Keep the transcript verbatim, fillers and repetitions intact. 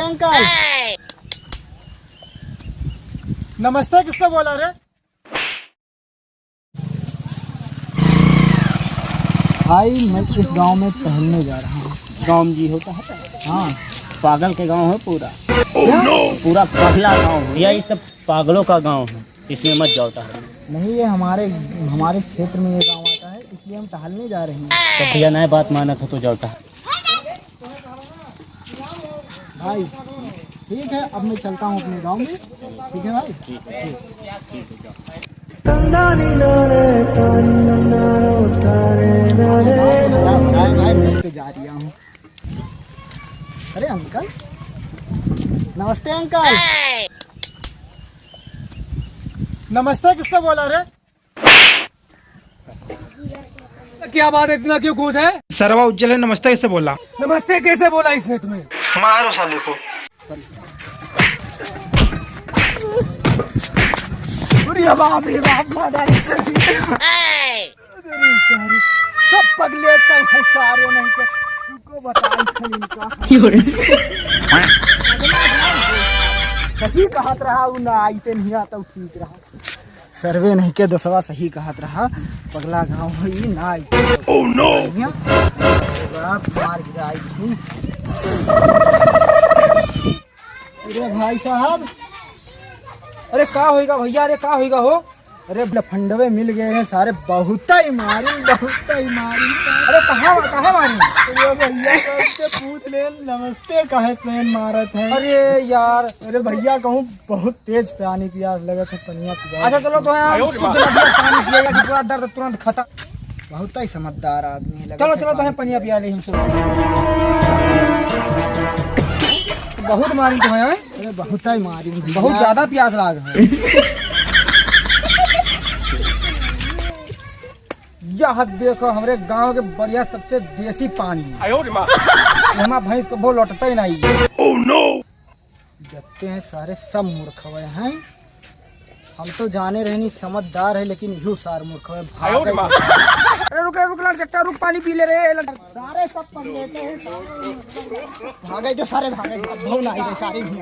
अंकल। नमस्ते किसको बोला रे? भाई, मैं इस गांव में टहलने जा रहा हूँ। गांव में जी होता है? हाँ। पागल के गांव है पूरा। क्या? पूरा पगला गांव है। यही सब पागलों का गांव है, इसमें मत जाओ टहलने। नहीं, ये हमारे, हमारे क्षेत्र में ये गांव आता है, इसलिए हम टहलने जा रहे हैं। तो भैया, नहीं बात मानत हो तो जाओ टहल। भाई, ठीक है, अब मैं चलता हूँ अपने गांव में। ठीक है भाई? भाई, भाई, भाई, मैं तो जा रहा हूँ। अरे अंकल, नमस्ते अंकल। नमस्ते किसको बोला रे? क्या बात है, इतना क्यों खुश है? सरवा उज्जवल है, नमस्ते कैसे बोला? नमस्ते कैसे बोला इसने तुम्हें? मारो साले को। अरे बाप रे बाप, मार डाले। अरे सारे, सब पगले तो है सारे, नहीं के तुमको बताई था इनका। क्यों रे? सही कहत रहा, उ ना आई ते नहीं आता, ठीक रहा। सर्वे नहीं के दोस्तवा सही कहत रहा, पगला गाँव होई ना आई। Oh no! बाप मार गिराई थी। अरे भाई साहब, अरे का होइगा भैया, अरे का होइगा हो? अरे लफंडवे मिल गए हैं सारे, बहुत ही मारी, बहुत ही मारी। अरे कहाँ, कहाँ मारी? अरे भैया, कब से पूछ ले, नमस्ते कहे से मारत है। अरे यार। अरे भैया, कहूँ बहुत तेज पानी पियास लगत है, पनिया पिया। अच्छा चलो, तो यहाँ शुद्ध नदिया पानी पिएगा कि पूरा दर्द तुरंत खत्म। बहुत ही समझदार आदमी है, लगत चलो, है चलो, तो पानी हम पनिया पिया ले हमसे। बहुत मारी तो है, हैं? अरे बहुत ही मारी भैया। बहुत ज्यादा पियास लाग है। यह देखो हमरे गांव के बढ़िया सबसे देसी पानी। आयो रे माँ। हमार भैंस को वो लौटता ही नहीं। Oh no! जत्ते हैं सारे सब मूर्ख हुए हैं। हम तो जाने रहनी समझदार है, लेकिन यू सार मूर्ख हुए। आयो रे माँ। अरे रुक, रुक, लड़ चट्टा, रुक, पानी पी ले रे। सारे सब पगलेट हैं, सारे भागे तो सारे भागे, बहुत नहीं रहे सारे भी।